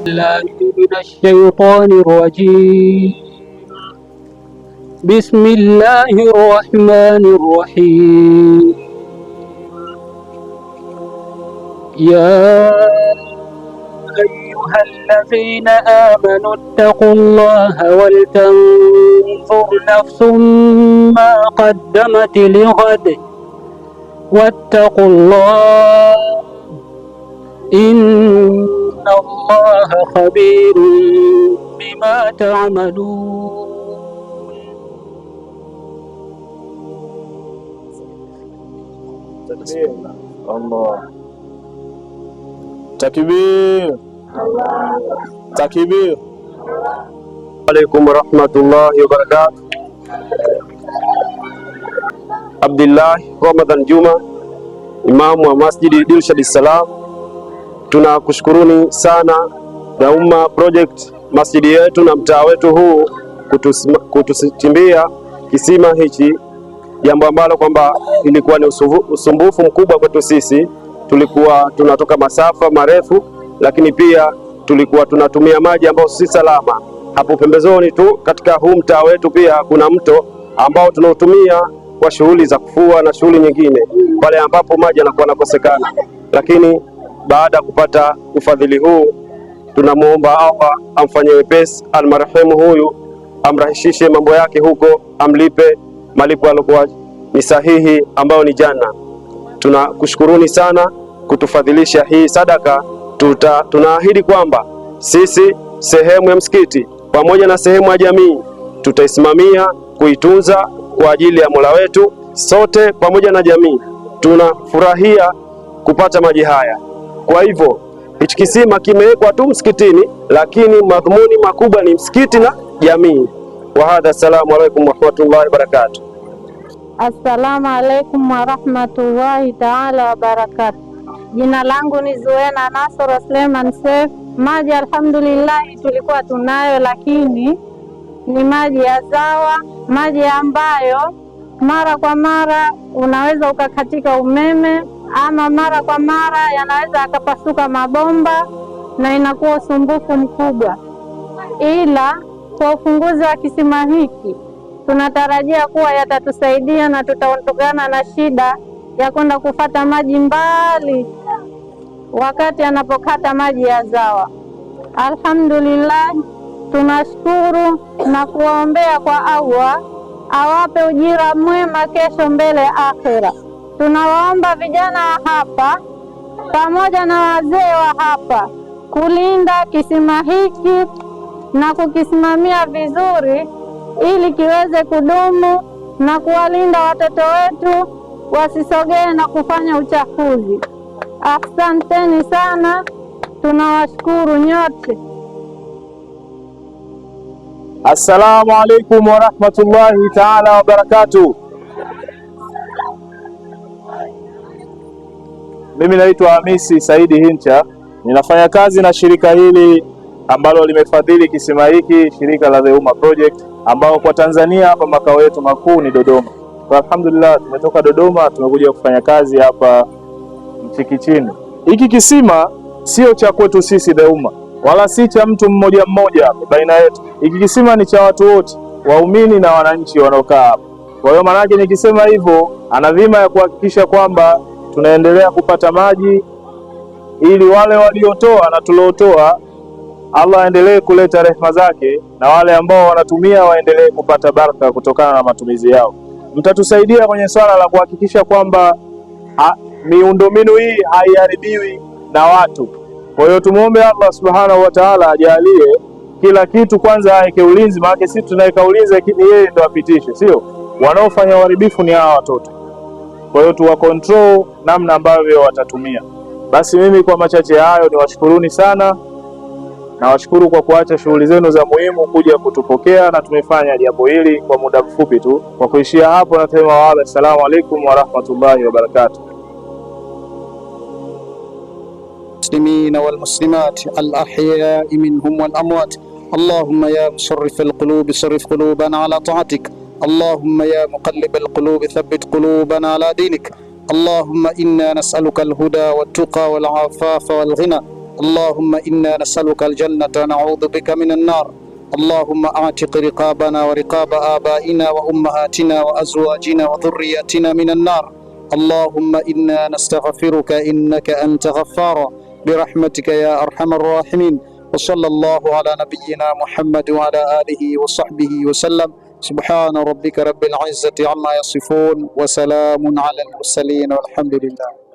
بالله من الشيطان الرجيم. بسم الله الرحمن الرحيم. يا أيها الذين آمنوا اتقوا الله ولتنظر نفس ما قدمت لغد واتقوا الله إن الله خبير بما تعملون. Takbir. Allah. Takbir. Takbir. Alaikum warahmatullahi wabarakatuh. Abdullah Ramadhan Juma, imamu wa Masjidi Dilshad Salam, tunakushukuruni sana na Umma Project masjidi yetu na mtaa wetu huu kutuchimbia kisima hichi, jambo ambalo kwamba ilikuwa ni usumbufu mkubwa kwetu sisi. Tulikuwa tunatoka masafa marefu, lakini pia tulikuwa tunatumia maji ambayo si salama. Hapo pembezoni tu katika huu mtaa wetu pia kuna mto ambao tunautumia kwa shughuli za kufua na shughuli nyingine pale ambapo maji yanakuwa yanakosekana. Lakini baada ya kupata ufadhili huu, tunamwomba Allah amfanyie wepesi almarehemu huyu, amrahisishe mambo yake huko, amlipe malipo yaliokuwa ni sahihi ambayo ni janna. Tunakushukuruni sana kutufadhilisha hii sadaka. Tunaahidi kwamba sisi sehemu ya msikiti pamoja na sehemu ya jamii tutaisimamia kuitunza kwa ajili ya Mola wetu. Sote pamoja na jamii tunafurahia kupata maji haya. Kwa hivyo hichi kisima kimewekwa tu msikitini, lakini madhumuni makubwa ni msikiti na jamii. Wa hadha, assalamu alaikum warahmatullahi wabarakatuh. Assalamu alaikum warahmatullahi taala wabarakatu. Jina langu ni Zuena Nasoro Suleiman Seif. Maji alhamdulillahi tulikuwa tunayo, lakini ni maji ya zawa, maji ambayo mara kwa mara unaweza ukakatika umeme ama mara kwa mara yanaweza akapasuka mabomba na inakuwa usumbufu mkubwa, ila kwa ufunguzi wa kisima hiki tunatarajia kuwa yatatusaidia na tutaondokana na shida ya kwenda kufata maji mbali wakati anapokata maji ya zawa. Alhamdulillah, tunashukuru na kuwaombea kwa Allah awape ujira mwema kesho mbele akhira. Tunawaomba vijana wa hapa pamoja na wazee wa hapa kulinda kisima hiki na kukisimamia vizuri ili kiweze kudumu na kuwalinda watoto wetu wasisogee na kufanya uchafuzi. Asanteni sana, tunawashukuru nyote. Assalamu alaikum warahmatullahi taala wabarakatuh. Mimi naitwa Hamisi Saidi Hincha, ninafanya kazi na shirika hili ambalo limefadhili kisima hiki, shirika la The Umma Project, ambao kwa Tanzania hapa makao yetu makuu ni Dodoma. Kwa alhamdulillah tumetoka Dodoma tumekuja kufanya kazi hapa Mchikichini. Hiki kisima sio cha kwetu sisi The Umma, wala si cha mtu mmoja mmoja hapa baina yetu. Hiki kisima ni cha watu wote, waumini na wananchi wanaokaa hapa. Kwa hiyo maanake nikisema hivyo, ana dhima ya kuhakikisha kwamba tunaendelea kupata maji ili wale waliotoa na tuliotoa, Allah aendelee kuleta rehema zake, na wale ambao wanatumia waendelee kupata baraka kutokana na matumizi yao. Mtatusaidia kwenye swala la kuhakikisha kwamba miundombinu hii haiharibiwi na watu. Kwa hiyo tumuombe Allah subhanahu wa ta'ala ajalie kila kitu kwanza aweke ulinzi, maana sisi tunaweka ulinzi, lakini yeye ndo apitishe, sio wanaofanya uharibifu ni hawa watoto. Kwa hiyo tuwa control namna ambavyo watatumia. Basi mimi kwa machache hayo niwashukuruni sana, nawashukuru kwa kuacha shughuli zenu za muhimu kuja kutupokea na tumefanya jambo hili kwa muda mfupi tu. Kwa kuishia hapo, nasema wala assalamu alaikum warahmatullahi wabarakatuh. المسلمين والمسلمات الأحياء منهم والأموات. اللهم يا مصرف القلوب صرف قلوبنا على طاعتك. اللهم يا مقلب القلوب ثبت قلوبنا على دينك. اللهم إنا نسألك الهدى والتقى والعفاف والغنى. اللهم إنا نسألك الجنة ونعوذ بك من النار. اللهم أعتق رقابنا ورقاب آبائنا وأمهاتنا وأزواجنا وذرياتنا من النار. اللهم إنا نستغفرك إنك أنت غفار برحمتك يا أرحم الراحمين. وصلى الله على نبينا محمد وعلى آله وصحبه وسلم. سبحان ربك رب العزة عما يصفون وسلام على المرسلين والحمد لله.